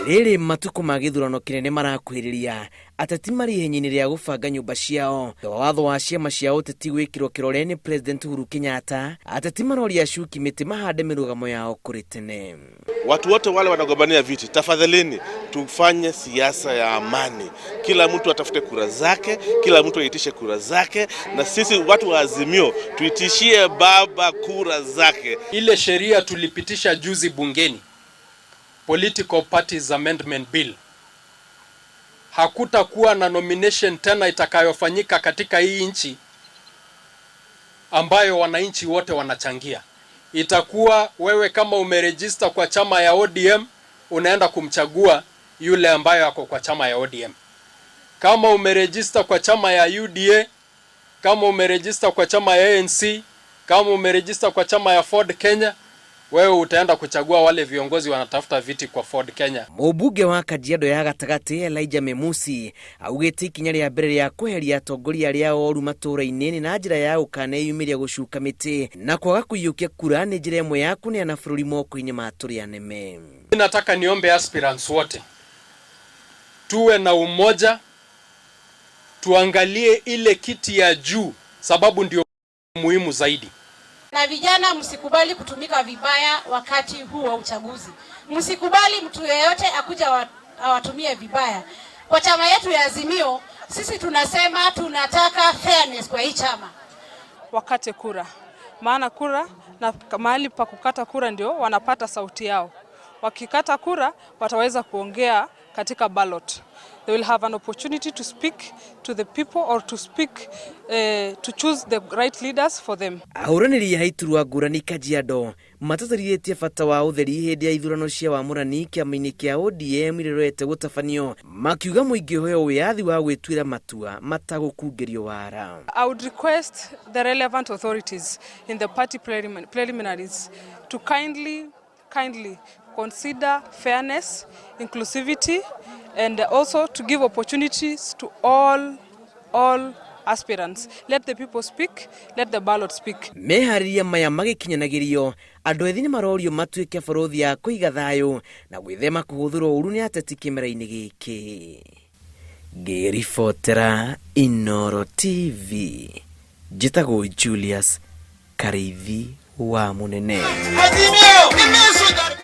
Rĩrĩ matukũ ma gĩthurano kĩnene marakuhĩrĩria, ateti marĩ ihenya-inĩ rĩa gũbanga nyũmba ciao. Thutha wa watho wa ciama cia ũteti gwĩkĩrwo kĩrore nĩ President Uhuru Kenyatta, ateti maroria acuki mĩtĩ mahande mĩrũgamo yao kũrĩ tene. Watu wote wale wanagombania viti, tafadhalini tufanye siasa ya amani. Kila mtu atafute kura zake, kila mtu aitishe kura zake, na sisi watu wa Azimio tuitishie baba kura zake. Ile sheria tulipitisha juzi bungeni, Political Parties Amendment Bill, hakutakuwa na nomination tena itakayofanyika katika hii nchi ambayo wananchi wote wanachangia. Itakuwa wewe kama umeregister kwa chama ya ODM unaenda kumchagua yule ambayo ako kwa chama ya ODM. Kama umeregister kwa chama ya UDA, kama umeregister kwa chama ya ANC, kama umeregister kwa chama ya Ford Kenya, wewe utaenda kuchagua wale viongozi wanatafuta viti kwa Ford Kenya. Mũmbunge wa Kajiado ya gatagatĩ Elijah Memusi augĩte ikinya rĩa mbere rĩa kweheria atongoria arĩa oru matũũra-inĩ nĩ na njĩra ya gũkaneyumĩria gũcuka mĩtĩ na kwaga kũiyũkia kura nĩ njĩra ĩmwe ya kũneana bũrũri moko-inĩ ma tũrĩa neme. Nataka niombe aspirants wote tuwe na umoja, tuangalie ile kiti ya juu, sababu ndio muhimu zaidi. Na vijana, msikubali kutumika vibaya wakati huu wa uchaguzi. Msikubali mtu yeyote akuja awatumie vibaya. Kwa chama yetu ya Azimio, sisi tunasema tunataka fairness kwa hii chama. Wakate kura, maana kura na mahali pa kukata kura ndio wanapata sauti yao. Wakikata kura wataweza kuongea katika ballot. They will have an opportunity to speak to the people or to speak to choose the right leaders for them. Ahũranĩri a iturwa ngũrani Kajiado matatĩrithĩtie bata wa ũtheri hĩndĩ ya ithurano cia wamũrani kĩama-inĩ kĩa ODM iria irorete gũtabanio, makiuga mũingĩ ũheo wĩyathi wa gwĩtuĩra matua matagũkungĩrio wara. I would request the relevant authorities in the party preliminaries to kindly consider fairness, inclusivity, and also to give opportunities to all aspirants. Let the people speak, let the ballot speak. Meharĩria maya magĩkinyanagĩrio, andũ ethĩ nĩ marorio matuĩke barũthi ya kũiga thayũ na gwĩthema kũhũthĩrwo ũru nĩ ateti kĩmera-inĩ gĩkĩ. Ngĩribotera Inooro TV, njĩtagwo Julius Karĩithi wa Mũnene. Azimio!